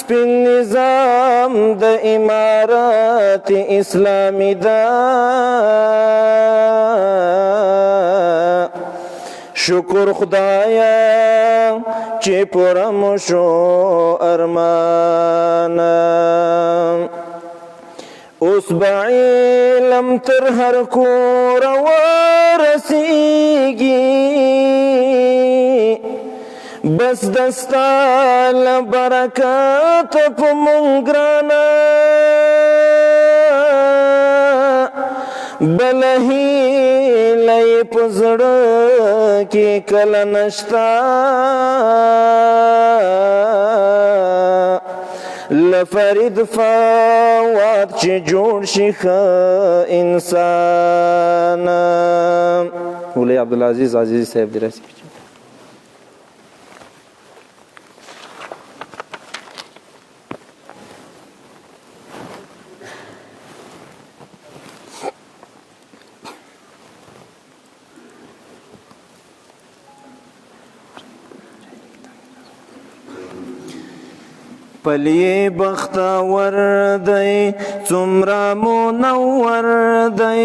سپین نظام د امارت اسلامي ده. شکر خدایا چې پوره مو شو ارمان. اوس به علم تر هر کوره ورسیږي، بس دستا له برکت په مونږ ګرانه بل هیله یې په زړه کې کله نشته. لفرید فواد چې جوړ شي ښه انسان. مولوي عبدالعزیز عزیزي صاحب دې راشي. پلی بختور دی، څومره منور دی،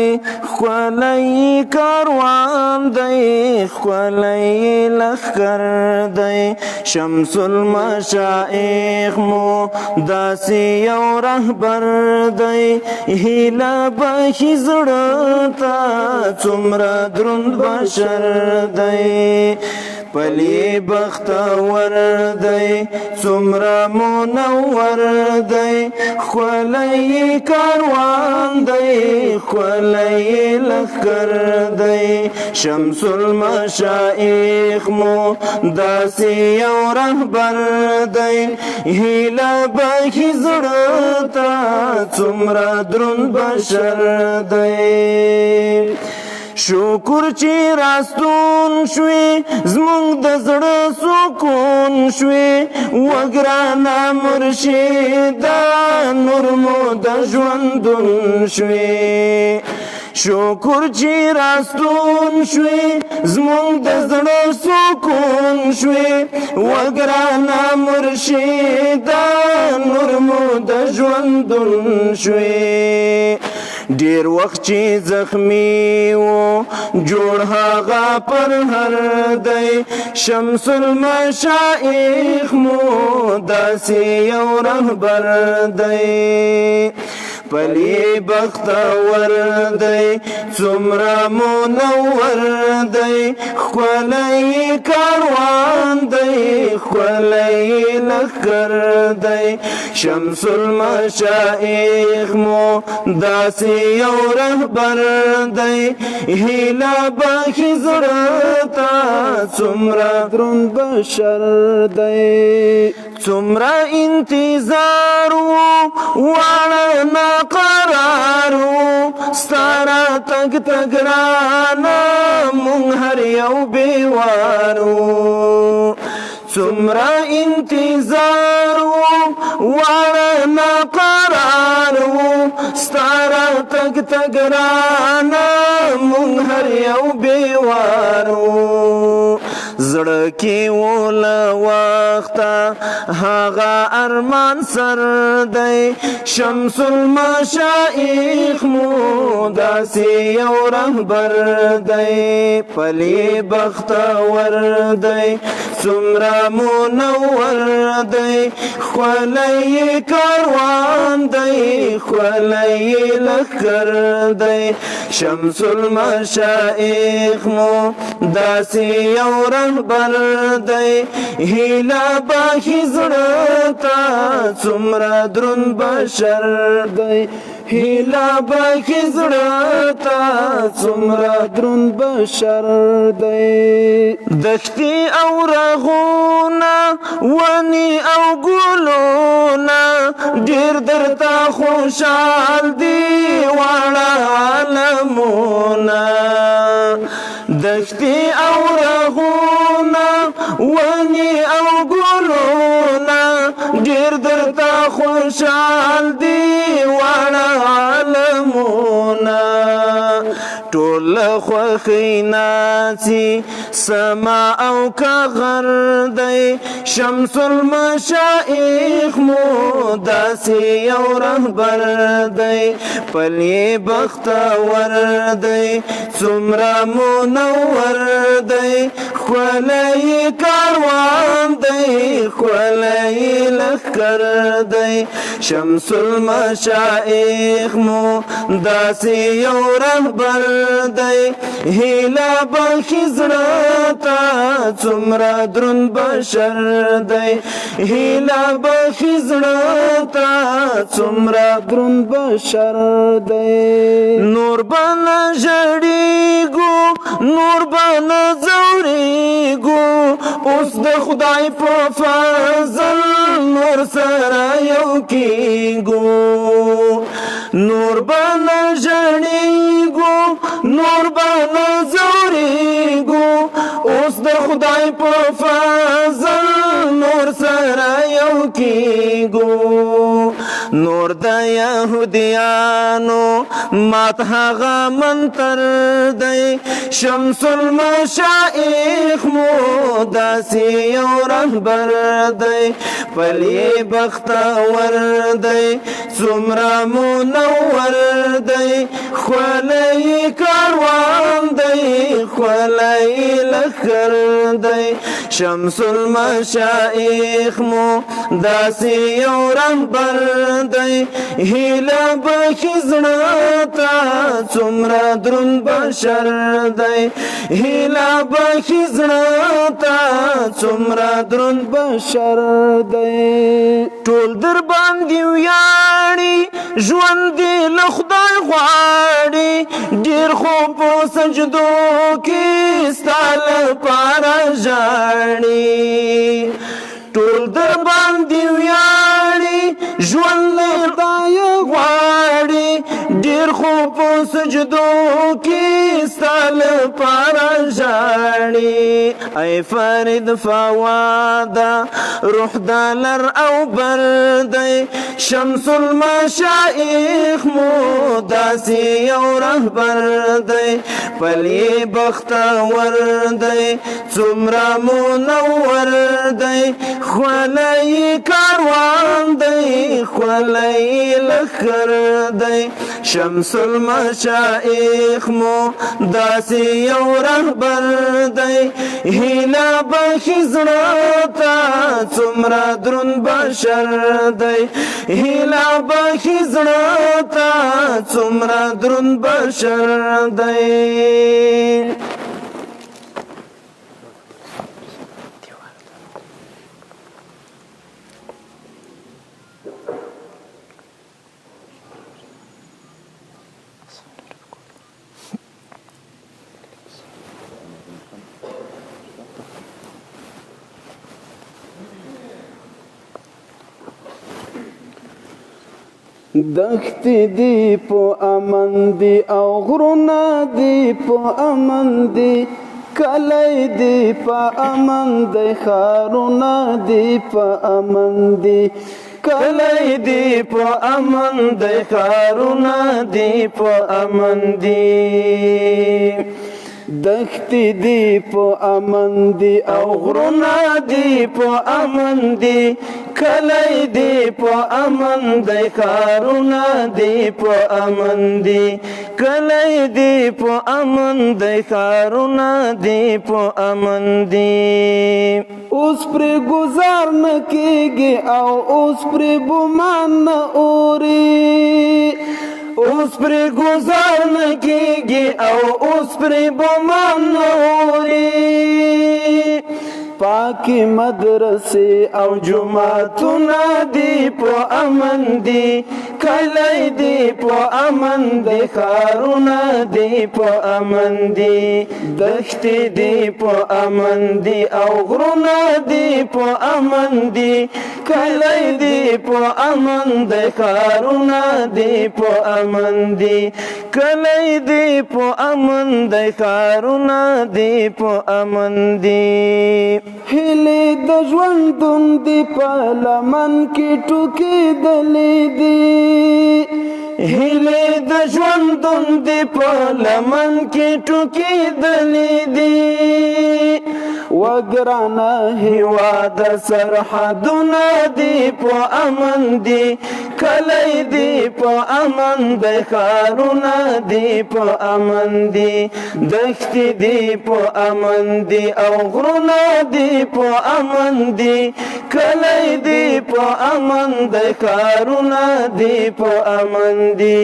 ښکلی کاروان دی، ښکلی لښکر دی. شمس المشایخ مو داسې یو رهبر دی، هیله بخي زړه ته څومره دروند بشر دی. پلی بختور دی، څومره منور دی، ښکلی کاروان دی، ښکلی لښکر دی. شمس المشایخ مو داسې یو رهبر دی، هیله بخي زړه ته څومره دروند بشر دی. شکر چې راستون شوي، زمونږ د زړه سکون شوي، وګرانه مرشده نور مو د ژوندون شوي. شکر چې راستون شوي، زمونږ د زړه سکون شوي، وګرانه مرشده نور مو د ژوندون شوي. ډیر وخت چې زخمی وو جوړ هغه پر هر دی، شمس المشایخ مو داسې یو رهبر دی. پلی بختور دی، څومره منور دی، ښکلی کاروان دی، ښکلی لښکر دی. شمس المشایخ مو داسې یو رهبر دی، هیله بخي زړه ته څومره دروند بشر دی. څومره انتظار وو، واړه ناقرار وو، ستاره تګ تګرانه مونږ هر یو بیوارو. څومره انتظار وو، واړه ناقرار وو، ستاره تګ تګرانه مونږ هر یو بیوارو. زړه کې وله وخته هغه ارمان سر دی، شمس المشایخ مو داسې یو رهبر دی. پلی بختور دی، څومره منور دی، ښکلی کاروان دی، ښکلی لښکر دی. شمس المشایخ مو داسې یو رهبر دی، هیله بخي زړه ته څومره دروند بشر دی. هیله بخي زړه ته څومره دروند بشر دی. دښتې او رغونه، ونې او ګلونه، ډېر درته خوشحال دي واړه عالمونه. دښتې او رغونه، ونې او ګلونه، ډېر درته خوشحال دي واړه عالمونه. ټول خوښي ناڅي سما او کغر دی. شمس المشایخ مو داسې یو رهبر دی، پلی بختور دی، څومره منور دی، ښکلی کاروان دی، ښکلی لښکر دی. شمس المشایخ مو داسې یو رهبر دی، هیله بخښي زړه ته څومره دروند بشر دی، هیله بخښي زړه ته څومره دروند بشر دی. نور به نه ژړېږو، نور به نه ځورېږو، اوس د خدای په فضل نور سره یو کېږو. نور به نه ژړېږو، نور به نه ځورېږو، اوس د خدای په فضل نور سره یو کېږو. نور د یهودیانو مات هغه منتر دی، شمس المشایخ مو داسې یو رهبر دی، پلی بختور دی، څومره منور دی، ښکلی کاروان دی، ښکلی لښکر دی. شمس المشایخ مو داسې یو رهبر دی، هیله بخښي زړه ته څومره دروند بشر دی، هیله بخښي زړه ته څومره دروند بشر دی. ټول در باندې ویاړي، ژوند دې له خدای غواړي، ډېر خو په سجدو کې ستا لپاره ژاړي. ټول در باندې ویاړي، ژوند له خدای غواړي، ډېر خو په سجدو کې ستا لپاره ژاړي. ای فرید فواده روح د لر او بر دی، شمس المشایخ مو داسې یو رهبر دی، پلی بختور دی، څومره منور دی، ښکلی کاروان دی، ښکلی لښکر دی. شمس المشایخ مو داسې یو رهبر دی، هیله بخښي زړه ته څومره دروند بشر دی، هیله بخښي زړه ته څومره دروند بشر دی. دښتې دي په امن دي او غرونه دي په امن دي، کلی دي په امن دی، ښارونه دي په امن دي، کلی دي په امن دی، ښارونه دي په امن دي. دښتې دي په امن دي او غرونه دي په امن دي، کلی دي په امن دی، ښارونه دي په امن دي، کلی دي په امن دی، ښارونه دي په امن دي. اوس پرې ګزار نه کېږي او اوس پرې بومان نه اوري، اوس پرې ګزار نه کېږي او اوس پرې بومان نه اوري. پاکې مدرسې او جوماتونه دي په امن دي، کلی دي په امن دی، ښارونه دي په امن دي، دښتې دي په امن دي او غرونه دي په امن دي، کلی دي په امن دی، ښارونه دي په امن دي، کلی دي په امن دی، ښارونه دي په امن دي. هیلې د ژوندون دي په لمن کې ټوکېدلې دي، هیلې د ژوندون دي په لمن کې ټوکېدلې دي. وګرانه هیواد سرحدونه دي په امن دي، کلی دي په امن دی، ښارونه دي په امن دي، دښتې دي په امن دي او غرونه دي په امن دي، کلی دي په امن دی، ښارونه دي په امن دي،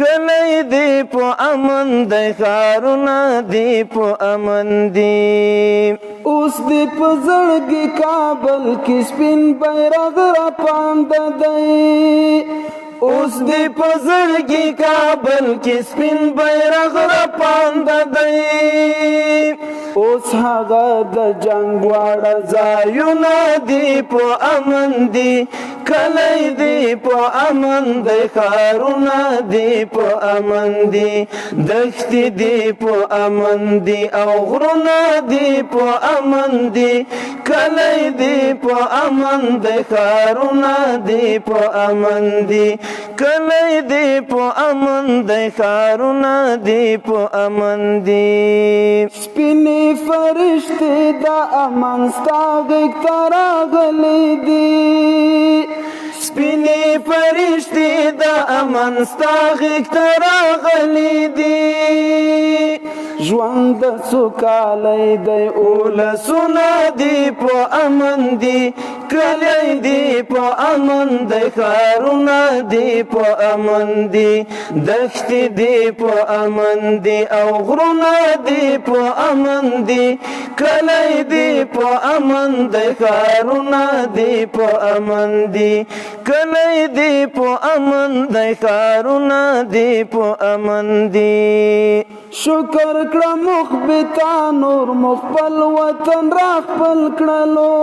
کلی دي په امن دی، ښارونه دي په امن دي. اوس دې په زړګي کابل کې سپین بیرغ رپاند دی. اوس دې په زړګي کابل کې سپین بیرغ رپاند دی. اوس هغه د جنګ واړه ځایونه دي په امن دي، کلی دي په امن دی، ښارونه دي په امن دي، دښتې دي په امن دي او غرونه دي په امن دي، کلی دي په امن دی، ښارونه دي په امن دي، کلی دي په امن دی، ښارونه دي په امن دي. سپینې فرشتې د امن ستا غېږ ته راغلې دي. سپینې فرشتې د امن ستا غېږ ته راغلې دي. ژوند د سوکالۍ دی، ولسونه دي په امن دي، کلی دي په امن دی، ښارونه دي په امن دي، دښتې دي په امن دي او غرونه دي په امن دي، کلی دي په امن دی، ښارونه دي په امن دي، کلی دي په امن دی، ښارونه دي په امن دي. شکر کړه مخبتا نور مخبل وطن را خپل کړلو.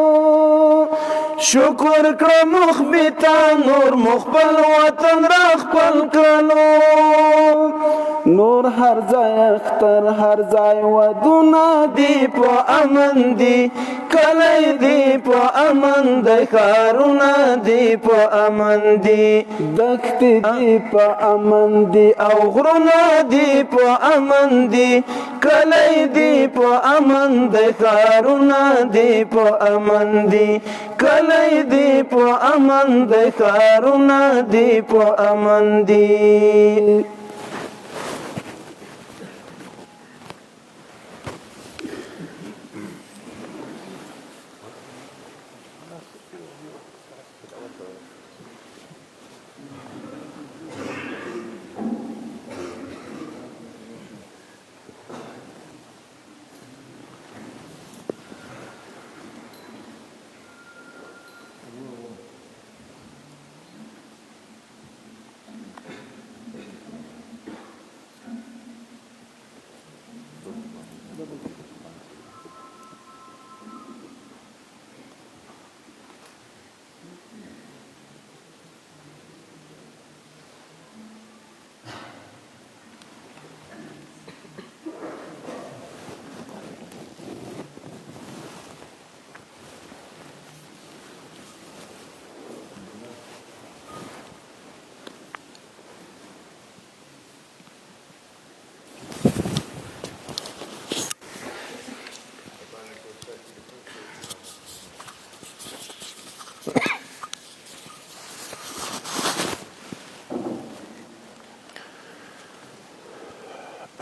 شکر کړه مخبتا نور مخبل وطن را خپل کړلو. نور هر ځای اختر هر ځای ودونه دي په امن دي، کلی دي په امن دی، ښارونه دي په امن دي، دښتې دي په امن دي او غرونه دي په امن دي، کلی دي په امن دی، ښارونه دي په امن دي، کلی دي په امن دی، ښارونه دي په امن دي.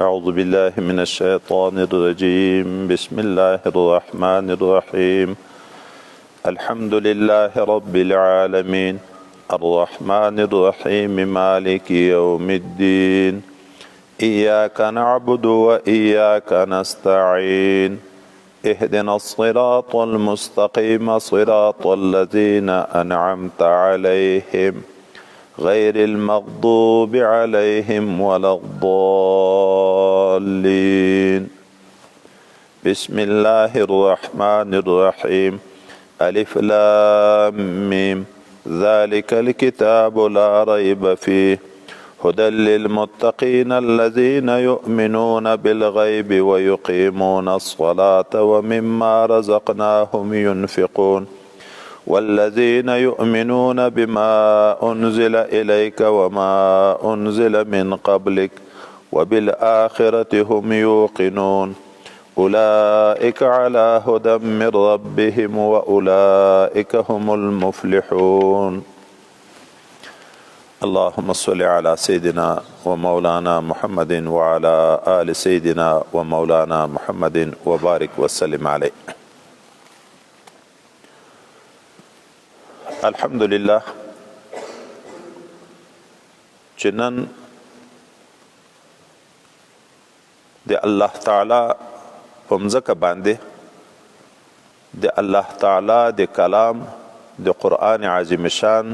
أعوذ بالله من الشيطان الرجيم. بسم الله الرحمن الرحيم. الحمد لله رب العالمين الرحمن الرحيم مالك يوم الدين إياك نعبد وإياك نستعين اهدنا الصراط المستقيم صراط الذين أنعمت عليهم غير المغضوب عليهم ولا الضالين. بسم الله الرحمن الرحيم. ألف لام ميم ذلك الكتاب لا ريب فيه هدى للمتقين الذين يؤمنون بالغيب ويقيمون الصلاة ومما رزقناهم ينفقون. والذين يؤمنون بما أنزل إليك وما أنزل من قبلك وبالآخرة هم يوقنون أولئك على هدى من ربهم وأولئك هم المفلحون. اللهم صل على سيدنا ومولانا محمد وعلى آل سيدنا ومولانا محمد وبارك وسلم عليه. الحمد لله چې نن د الله تعالی په مځکه باندې د الله تعالی د کلام د قرآن عظیم شان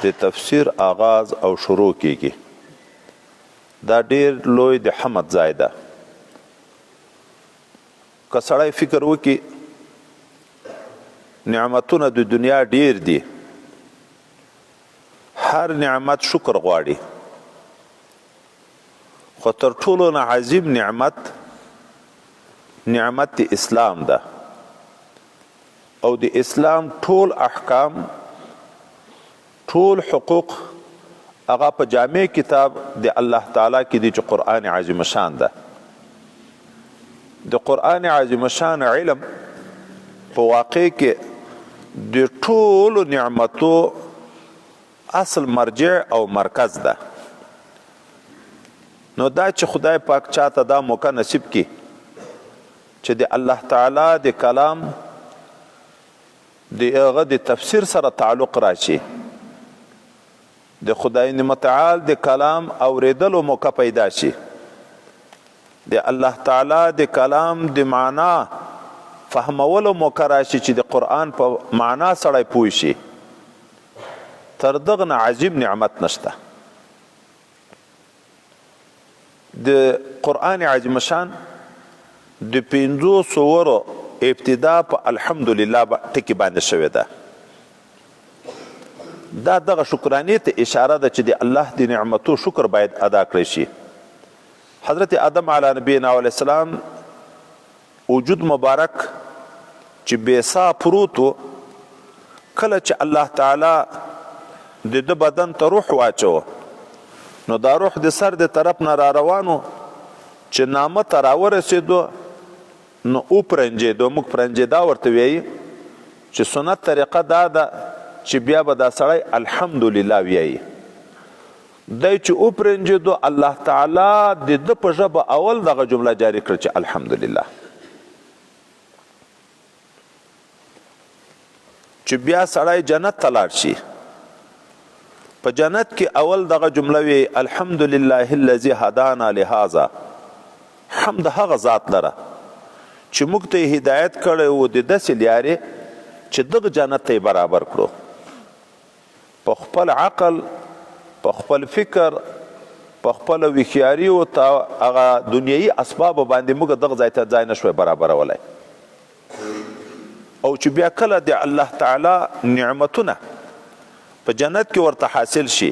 د تفسیر آغاز او شروع کیږي. دا ډیر لوی د حمد ځای ده. که سړی فکر وکړي نعمتونه د دنیا ډیر دي، هر نعمت شکر غواړي، خو تر ټولو نه عظیم نعمت نعمت د اسلام ده، او د اسلام ټول احکام ټول حقوق هغه په جامع کتاب د الله تعالی کې دي چې قرآن عظیم شان ده. د قرآن عظیم شان علم په واقع کې د ټولو نعمتو اصل مرجع او مرکز ده. نو دا چې خدای پاک چاته دا موقع نصیب کی چې د الله تعالی د کلام د هغه د تفسیر سره تعلق راشي، د خدای متعال د کلام اوریدلو موقع پیدا شي، د الله تعالی د کلام د معنا فهمولو موقع راشي چې د قرآن په معنا سړی پوه شي، تر دغه نه عظیم نعمت نشته. د قرآن عظیم شان د 5 سورو ابتدا په الحمدلله ټکي باندې شوې ده. دا دغه شکرانې ته اشاره ده چې د الله د نعمتو شکر باید ادا کړی شي. حضرت آدم علی نبینا علیه السلام وجود مبارک چې بې سا پروت و، کله چې الله تعالی د ده بدن ته روح واچوه، نو دا روح د سر د طرف نه را روان و، چې نامه ته راورسېدو نو وپرنجېدو. موږ پرنجېدا ورته ویایي چې سنت طریقه دا ده چې بیا به دا سړی الحمدلله ویایي. دی چې وپرنجېدو الله تعالی د ده په ژبه اول دغه جمله جاري کړه چې الحمدلله. چې بیا سړی جنت ته لاړ شي، په جنت کې اول دغه جمله وي الحمدلله الذي هدانا لهذا. حمد هغه ذات لره چې موږ ته یې هدایت کړی و د داسې لارې چې دغه جنت ته یې برابر کړو. په خپل عقل، په خپل فکر، په خپله هوښیاري او هغه دنیوي اسبابو باندې موږ دغه ځای ته ځای نه شوی برابرولی. او چې بیا کله د الله تعالی نعمتونه په جنت کې ورته حاصل شي،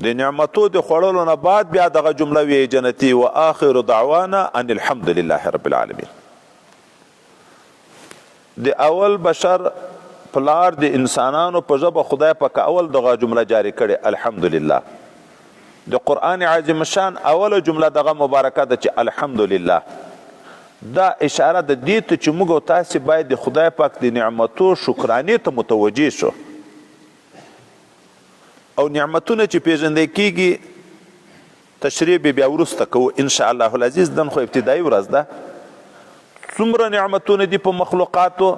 د نعمتو د خوړلو نه بعد بیا دغه جمله وي جنتي و آخر دعوانا ان الحمد لله رب العالمین. د اول بشر پلار د انسانانو په ژبه خدای پاک اول دغه جمله جاری کړې الحمدلله. د قرآن عظیم شان اوله جمله دغه مبارکه ده چې الحمدلله. دا اشاره د دې ته چې موږ او تاسې باید د خدای پاک د نعمتو شکرانې ته متوجه شو، او نعمتونه چې پیژندل کیږي تشریح به بیا وروسته کوو ان شاء الله العزیز. نن خو ابتدایي ورځ ده. څومره نعمتونه دي په مخلوقاتو،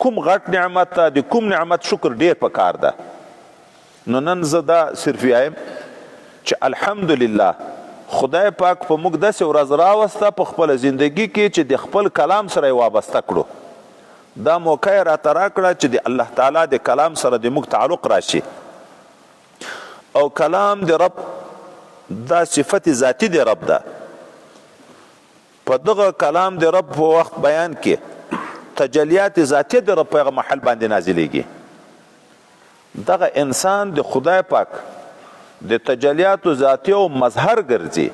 کوم غټ نعمت ده، د کوم نعمت شکر ډیر پکار ده. نو نن زه دا صرف وایم چې الحمدلله خدای پاک په موږ داسې ورځ راوسته په خپله زندګي کې چې د خپل کلام سره یې وابسته کړو. دا موقع یې راته راکړه چې د الله تعالی د کلام سره د موږ تعلق راشي، او کلام د رب دا صفت ذاتي د رب ده. په دغه کلام د رب په وخت بیان کې تجلیات ذاتي د رب په هغه محل باندې نازلېږي. دغه انسان د خدای پاک د تجلیاتو ذاتي او مظهر ګرځي.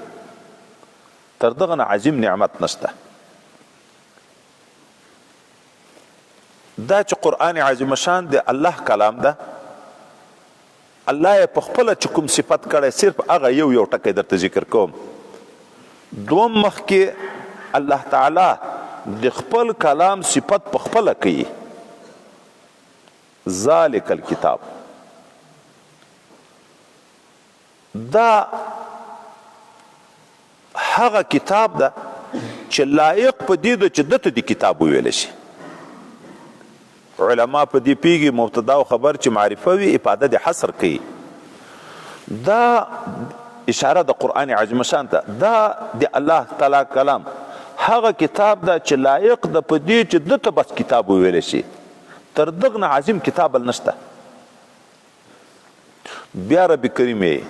تر دغه نه عظیم نعمت نشته. دا چې قرآن عظیم شان د الله کلام ده، الله یې په خپله چې کوم صفت کړی صرف هغه یو یو ټکی درته ذکر کوم. دوم مخ کې الله تعالی د خپل کلام صفت په خپله کوي، ذالک الکتاب، دا هغه کتاب ده چې لایق په دې ده چې ده ته دې کتاب وویل شي. علما په دې پیږي مبتدا او خبر چې معرفه وي افاده د حصر کوي. دا اشاره د قرآن عظیم شان ته، دا د الله تعالی کلام هغه کتاب ده چې لایق ده په دې چې ده ته بس کتاب وویل شي، تر دغه نه عظیم کتاب بل نشته. بیا رب کریم یې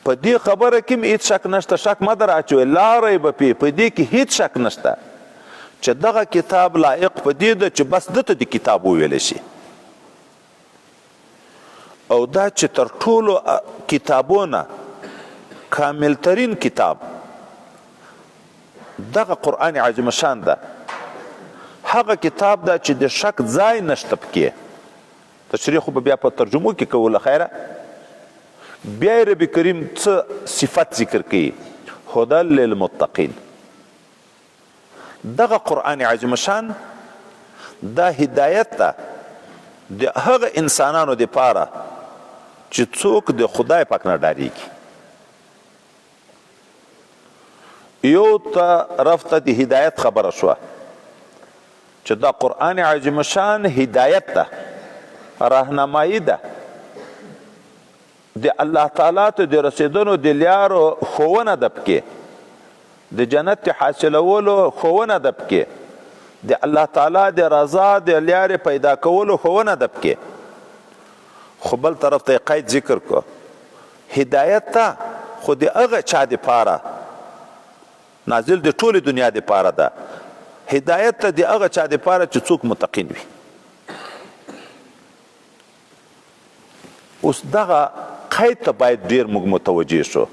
په دې خبره کې هم هیڅ شک نشته، شک مه در اچوئ، لا ریب فیه، په دې کې هیڅ شک نشته چې دغه کتاب لایق په دې ده چې بس ده ته د کتاب وویل شي. او دا چې تر ټولو کتابونه کامل ترین کتاب دغه قرآن عظیم شان ده، هغه کتاب ده چې د شک ځای نشته پکې. تشریح خو به بیا په ترجمو کې کوو له خیره. بیا یې رب کریم څه صفت ذکر کوي، هدی للمتقین. دغه قرآن عظیم شان دا هدایت ده د هغه انسانانو دپاره چې څوک د خدای پاک نه ډاریږي. یو طرف ته د هدایت خبره شوه چې دا قرآن عظیم شان هدایت ده، راهنمایي ده، د الله تعالی ته د رسېدنو د لیارو ښوونه ده پکې، د جنت د حاصلولو ښوونه ده پکې، د الله تعالی د رضا د لیارې پیدا کولو ښوونه ده پکې. خو بل طرف ته یې قید ذکر کړو، هدایت ته خو د هغه چا دپاره نازل د ټولې دنیا دپاره ده، هدایت ته د هغه چا دپاره چې څوک متقین وي. اوس دغه قید ته باید ډیر موږ متوجه شو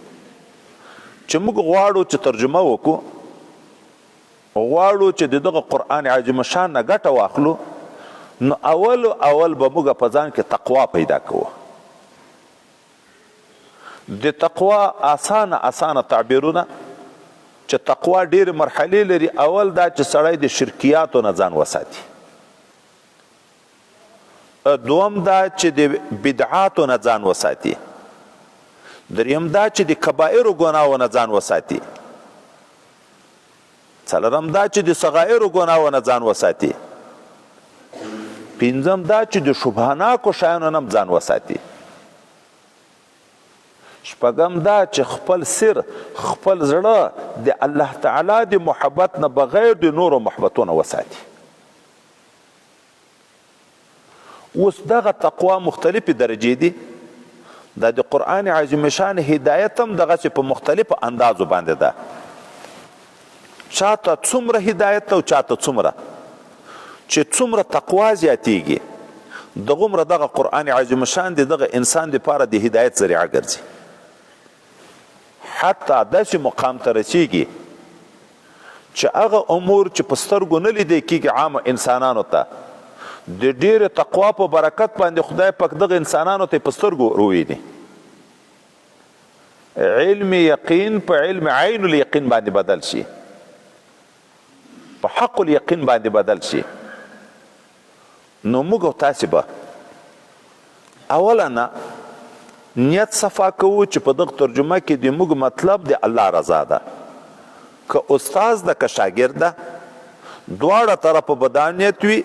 چې موږ غواړو چې ترجمه وکړو، غواړو چې د دغه قرآن عظیم شان نه ګټه واخلو، نو اول اول به موږ په ځان کې تقوا پیدا کوو. د تقوا اسانه اسانه تعبیرونه چې تقوا ډېرې مرحلې لري. اول دا چې سړی د شرکیاتو نه ځان وساتي، دوم دا چې د بدعاتو نه ځان وساتي، دریم دا چې د کبائرو ګناو نه ځان وساتي، څلورم دا چې د صغائرو ګناو نه ځان وساتي، پنځم دا چې د شبهناکو شیانو نه هم ځان وساتي، شپږم دا چې خپل سر خپل زړه د الله تعالی د محبت نه بغیر د نورو محبتونه وساتي. اوس دغه تقوا مختلفې درجې دي. دا د قرآن عظیم شان هدایت هم دغسې په مختلفو اندازو باندې ده، چاته څومره هدایت او چاته څومره چې څومره تقوا زیاتیږي دغومره دغه قرآن عظیم شان د دغه انسان دپاره د هدایت ذریعه ګرځي، حتی داسې مقام ته رسیږي چې هغه امور چې په سترګو نه لیدل کېږي عامو انسانانو ته د ډېرې تقوا په برکت باندې خدای پاک دغه انسانانو ته په سترګو ورویني. علم یقین په علم عین الیقین باندې بدل شي، په حق الیقین باندې بدل شي. نو موږ او تاسې به اولا نیت صفا کوو چې په دغه ترجمه کې د موږ مطلب د الله رضا ده، که استاد ده که شاګرد ده، دواړه طرفه به دا نیت وي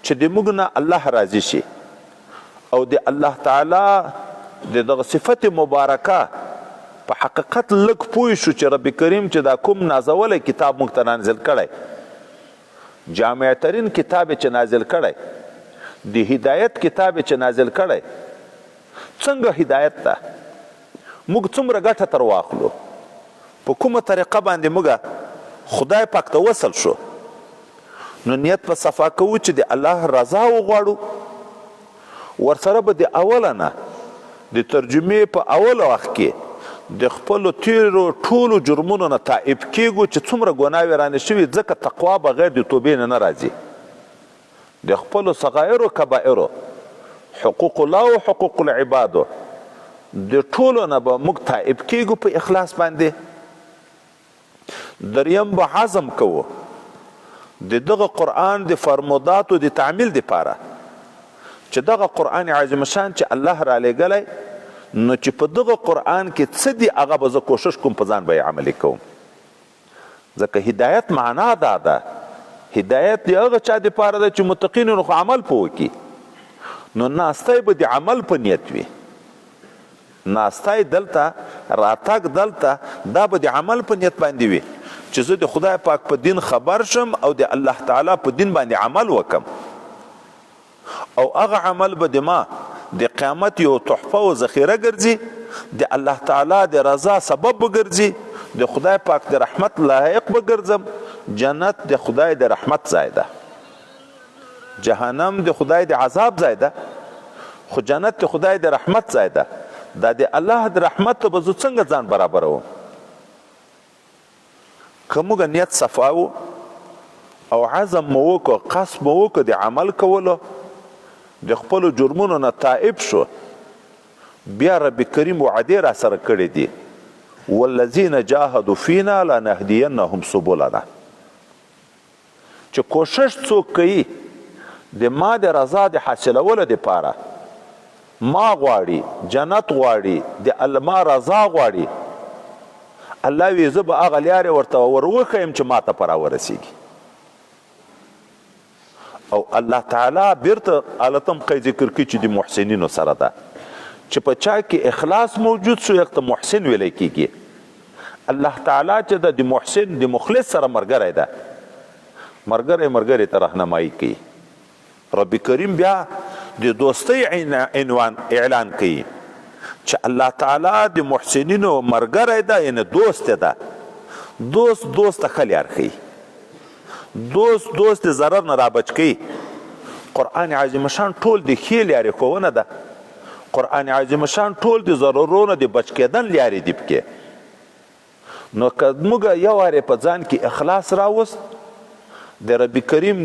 چې د موږ نه الله راضي شي او د الله تعالی د دغه صفت مبارکه په حقیقت لږ پوه شو چې رب کریم چې دا کوم نازولی کتاب موږ ته نازل کړی، جامع ترین کتاب چې نازل کړی، د هدایت کتاب چې نازل کړی، څنګه هدایت ده، موږ څومره ګټه تر واخلو، په کومه طریقه باندې موږ خدای پاک ته وصل شو. نو نیت په صفا کوو چې د الله رضا وغواړو، ورسره به د اوله نه د ترجمې په اول وخت کې د خپلو تیرو ټولو جرمونو نه تائب کیږو چې څومره ګناوې رانه شوي، ځکه تقوا بغیر د توبې نه نه راځي. د خپلو صغایرو کبائرو، حقوق الله او حقوق العبادو د ټولو نه به موږ تائب کیږو په اخلاص باندې. دریم به عزم کوو د دغه قرآن د فرموداتو د تعمیل دپاره چې دغه قرآن عظیم شان چې الله را لېږلی نو چې په دغه قرآن کې څه دي هغه به زه کوشش کوم په ځان به یې عملي کوم. ځکه هدایت معنا دا ده، هدایت د هغه چا دپاره ده چې متقین نو خو عمل په وکړي، نو ناستی به د عمل په نیت وي. ناستی دلته، راتګ دلته، دا به د عمل په نیت باندې وي چې زه د خدای پاک په دین خبر شم او د الله تعالی په دین باندې عمل وکم او هغه عمل به د ما د قیامت یو تحفه او ذخیره ګرځي، د الله تعالی د رضا سبب به ګرځي، د خدای پاک د رحمت لایق به ګرځم. جنت د خدای د رحمت ځای ده، جهنم د خدای د عذاب ځای ده، خو جنت د خدای د رحمت ځای ده. دا د الله د رحمت ته به زه څنګه ځان برابروم؟ که موږ نیت صفا وو او عزم مو وکړو، قصد مو وکړو د عمل کولو، د خپلو جرمونو نه تائب شو، بیا رب کریم وعدې را سره کړې دي، والذین جاهدوا فینا لنهدینهم سبلنا. چې کوشش څوک کوي د ما د رضا د حاصلولو دپاره، ما غواړي، جنت غواړي، د ما رضا غواړي، الله وی زه به هغه لارې ورته ور وښیم چې ما ته په راورسېږي. او الله تعالی بیرته هلته هم قید ذکر کوي چې د محسنینو سره ده، چې په چا کې اخلاص موجود شو هغه ته محسن ویلی کېږي. الله تعالی چې ده د محسن د مخلص سره مرګری ده، مرګری مرګری ته رهنمایي کوي. رب کریم بیا د دوستۍ عنوان اعلان کوي چې الله تعالی د محسنینو مرګری ده، یعنی دوست ده. دوست دوست ته ښه لار ښیي، دوست دوست د ضرر نه رابچ کوي. قرآن عظیم شان ټول د ښې لارې ښوونه ده، قرآن عظیم شان ټول د ضررو نه د بچ کېدن لارې دي پکې. نو که موږ یو وارې په ځان کې اخلاص راوست، د رب کریم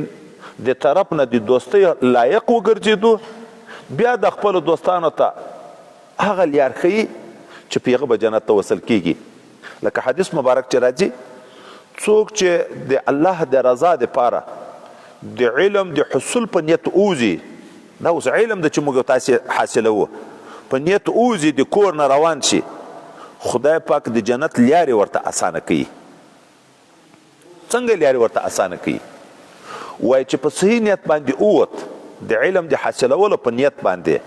د طرف نه د دوستۍ لایق وګرځېدو، بیا د خپلو دوستانو ته هغه لار ښیي چې په هغه به جنت ته وصل کیږي. لکه حدیث مبارک چې راځي، څوک چې د الله د رضا دپاره د علم د حصول په نیت اوځي، دا اوس علم ده چې موږ تاسې حاصلوو، په نیت اوځي، د کور نه روان شي، خدای پاک د جنت لیارې ورته اسانه کوي. څنګه لیارې ورته اسانه کوي؟ وایي چې په صحیح نیت باندې اووت، د علم د حاصلولو په نیت باندې،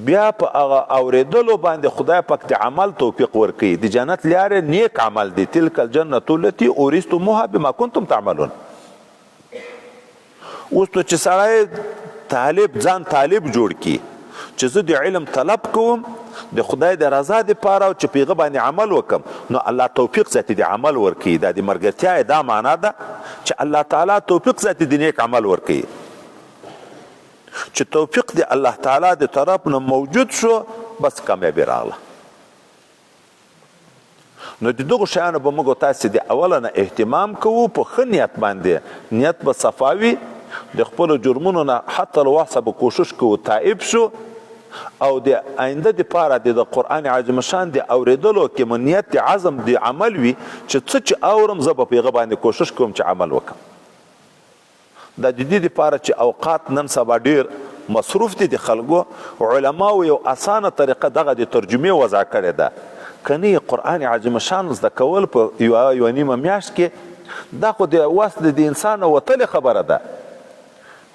بیا په هغه اورېدلو باندې خدای پاک د عمل توفیق ورکوي. د جنت لیارې نیک عمل دی، تلک الجنة التي اورثتموها بما کنتم تعملون. اوس نو چې سړی طالب ځان طالب جوړ کړي چې زه د علم طلب کوم د خدای د رضا دپاره او چې په هغه باندې عمل وکم، نو الله توفیق ذاتي د عمل ورکوي. دا د مرګرتیا یې دا معنا ده چې الله تعالی توفیق ذاتي د نیک عمل ورکوي. چې توفیق د الله تعالی د طرف نه موجود شو، بس کامیابي راغله. نو د دغو شیانو به موږ تاسې د اوله نه اهتمام کوو په ښه نیت باندې، نیت به صفا وي، د خپلو جرمونو نه حتی الوسع به کوشش کوو تائب شو، او د آینده دپاره د قرآن عظیم شان د اورېدلو کې مو نیت د عزم د عمل وي چې څه چې اورم زه به په هغه باندې کوشش کوم چې عمل وکړم. دا د دې لپاره چې اوقات نن سبا ډیر مصروف دي د خلکو، علماو یو اسانه طریقه دغه د ترجمې وضع کړې ده. کني قرآن عظیم شان زده کول په یوه یوه نیمه میاشت کې دا خو د وس د انسان وتلې خبره ده.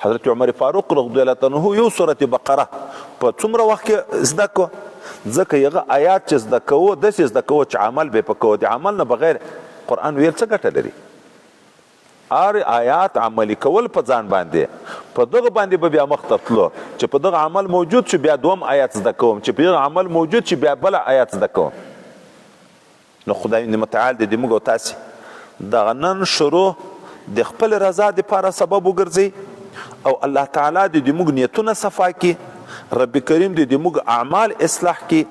حضرت عمر فاروق رضی الله عنه یو سورت بقره په څومره وخت کې زده کو، ځکه هغه آیات چې زده کوو داسې زده کوو چې عمل به په کوو، د عمل نه بغیر قرآن ویل څه ګټه لري؟ هر آیات عملي کول په ځان باندې، په دغه باندې به بیا مخ ته تلو چې په دغه عمل موجود شو بیا دوم آیات زده کوم، چې په دغه عمل موجود شي بیا بل آیات زده کوم. نو خدای متعال دې موږ او تاسې دغه نن شروع د خپل رضا دپاره سبب وګرځي، او الله تعالی دې موږ نیتونه صفا کړي، رب کریم دې موږ اعمال اصلاح کړي،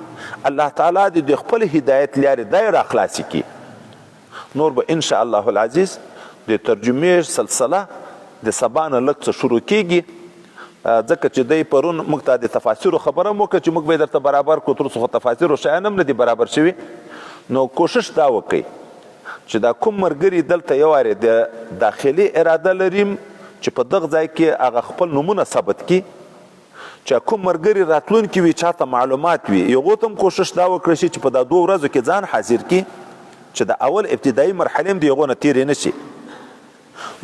الله تعالی دې د خپل هدایت لارې دی راخلاصې کړي. نور به ان شاء الله العزیز د ترجمې سلسله د سبا نه لږ څه شروع کیږي، ځکه چې دی پرون موږ ته د تفاسیرو خبره هم وکړه چې موږ به یې درته برابر کړو، تر اوسه خو تفاسیرو شیان هم نه دي برابر شوي. نو کوشش دا وکړئ چې دا کوم مرګري دلته یو وارې د داخلي اراده لري چې په دغه ځای کې هغه خپل نومونه ثبت کړي، چې کوم مرګري راتلونکي وي، چاته معلومات وي، هغو ته هم کوشش دا وکړی شي چې په دا دوو ورځو کې ځان حاضر کړي چې د اول ابتدایي مرحلې هم د هغو نه تېرې نه شي.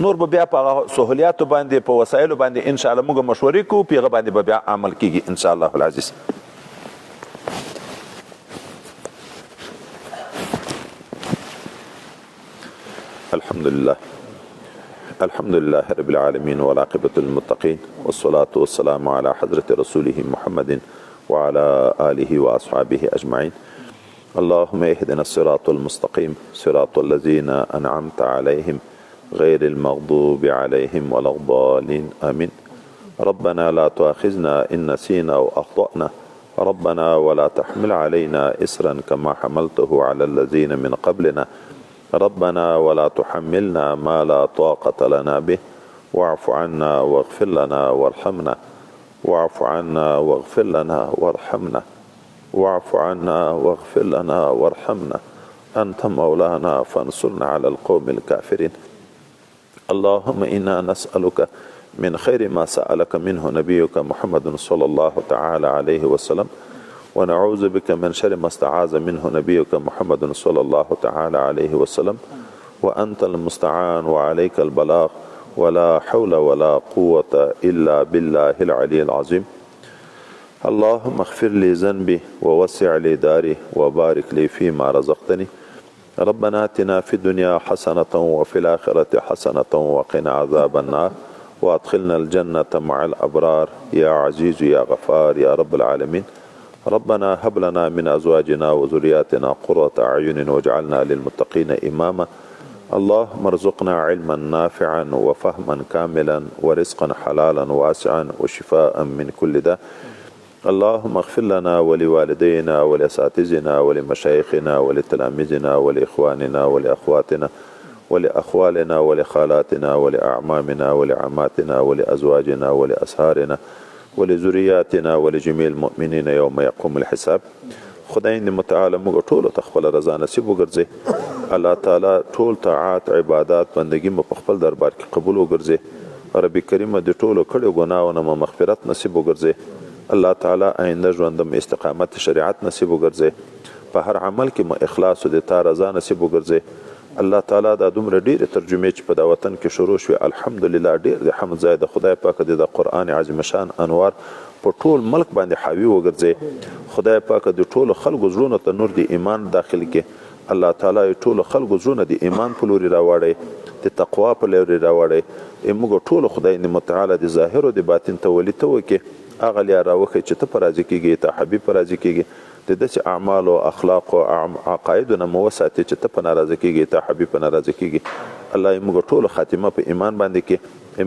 نور به بیا په هغه سهولیاتو باندې، په وسایلو باندې ان شاء الله موږ مشورې کوو، په هغه باندې به بیا عمل کیږي ان شاء الله العزیز. الحمد لله الحمد لله رب العالمين والعاقبة للمتقين والصلاة والسلام على حضرة رسوله محمد وعلى آله وأصحابه أجمعين. اللهم اهدنا الصراط المستقيم صراط الذين أنعمت عليهم غير المغضوب عليهم ولا الضالين آمين. ربنا لا تؤاخذنا إن نسينا أو أخطأنا، ربنا ولا تحمل علينا إسرا كما حملته على الذين من قبلنا، ربنا ولا تحملنا ما لا طاقة لنا به، واعف عنا واغفر لنا وارحمنا، واعف عنا واغفر لنا وارحمنا، واعف عنا واغفر لنا وارحمنا، أنت مولانا فانصرنا على القوم الكافرين. اللهم إنا نسألك من خير ما سألك منه نبيك محمد صلى الله تعالى عليه وسلم، ونعوذ بك من شر ما استعاذ منه نبيك محمد صلى الله تعالى عليه وسلم، وأنت المستعان وعليك البلاغ، ولا حول ولا قوة إلا بالله العلي العظيم. اللهم اغفر لي ذنبي ووسع لي داري وبارك لي فيما رزقتني. ربنا اتنا في الدنيا حسنة وفي الآخرة حسنة وقنا عذاب النار، وادخلنا الجنة مع الأبرار يا عزيز يا غفار يا رب العالمين. ربنا هب لنا من أزواجنا وذرياتنا قرة أعين واجعلنا للمتقين إماما. اللهم ارزقنا علما نافعا وفهما كاملا ورزقا حلالا واسعا وشفاء من كل داء. اللهم اغفر لنا ولوالدينا ولأساتذتنا ولمشايخنا ولتلاميذنا ولإخواننا ولأخواتنا ولأخوالنا ولخالاتنا ولأعمامنا ولعماتنا ولأزواجنا ولأسهارنا ولذرياتنا ولجميع المؤمنين يوم يقوم الحساب. خدای دې متعال موږ ټولو ته خپله رضا نصیب وګرځي. الله تعالی ټول طاعات، عبادات، بندګي مو په خپل دربار کې قبول وګرځي. رب کریم د ټولو کړیو ګناهونو مو مغفرت نصیب وګرځي. الله تعالی آینده ژوند مو استقامت شریعت نصیب وګرځي. په هر عمل کې مو اخلاص او د تا رضا نصیب وګرځي. الله تعالی دا دومره ډېرې ترجمې چې په دا وطن کې شروع شوې، الحمدلله ډېر د حمد ځای د خدای پاک د قرآن عظیم شان انوار په ټول ملک باندې حاوي وګرځي. خدای پاک د ټولو خلکو زړونو ته نور د ایمان داخل کړي. الله تعالی یې ټولو خلکو زړونه د ایمان په لوري راواړي، د تقوا په لوري راواړي. موږ ټولو خدای متعال د ظاهر او د باطن تولي ته وکړي. هغه لار راوښیي چې ته په راضي کېږي، ته حبیب په راضي کېږي. د داسې اعمالو، اخلاقو، عقایدو نه مو وساتي چې ته په ناراضه کېږي، ته حبیب په ناراضه کېږي. الله یې موږ ټولو خاتمه په ایمان باندې کړي.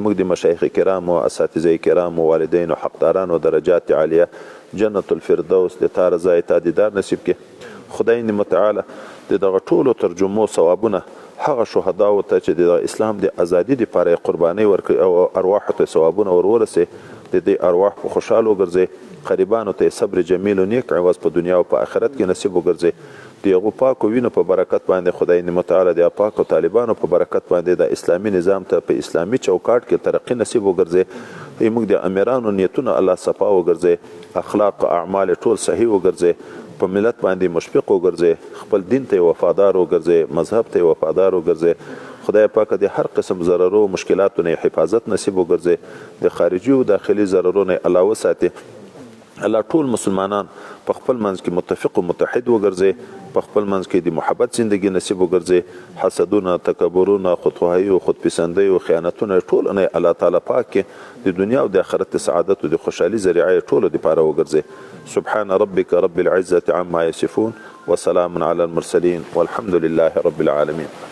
موږ د مشایخ کرامو، اساتذه کرامو، والدینو، حقدارانو درجات عالیه، جنت الفردوس د تا رضا تا دیدار نصیب کړي. خدای متعال د دغه ټولو ترجمو ثوابونه هغه شهداو ته چې د اسلام د ازادي دپاره یې قربانۍ ورکړي او ارواحو ته ثوابونه ور ورسي، د دې ارواح په خوشحال وګرځي. قریبانو ته صبر جمیل او نیک عوض په دنیا او په آخرت کې نصیب وګرځي. د هغو پاکو وینو په برکت باندې خدای متعال د پاکو طالبانو په برکت باندې د اسلامي نظام ته په اسلامي چوکاټ کې ترقي نصیب وګرځي. موږ د امیرانو نیتونه الله صفا وګرځي، اخلاق او اعمال ټول صحیح وګرځي، په ملت باندې مشفق وګرځي، خپل دین ته وفادار وګرځي، مذهب ته وفادار وګرځي. خدای پاک د هر قسم ضررو مشکلاتو نه حفاظت نصیب وګرځي، د خارجي او داخلي ضررو نه الله وساتي. الله ټول مسلمانان په خپل منځ کې متفق او متحد وګرځي، په خپل منځ کې د محبت زندگی نصیب وګرځي. حسدونه، تکبرونه، خودخواهي او خودپسندۍ او خیانتونه ټول نه الله تعالی پاک کې د دنیا او د آخرت د سعادت او د خوشحالي ذریعه ټولو دپاره وګرځي. سبحان ربك رب العزة عما يصفون وسلام على المرسلين والحمد لله رب العالمين.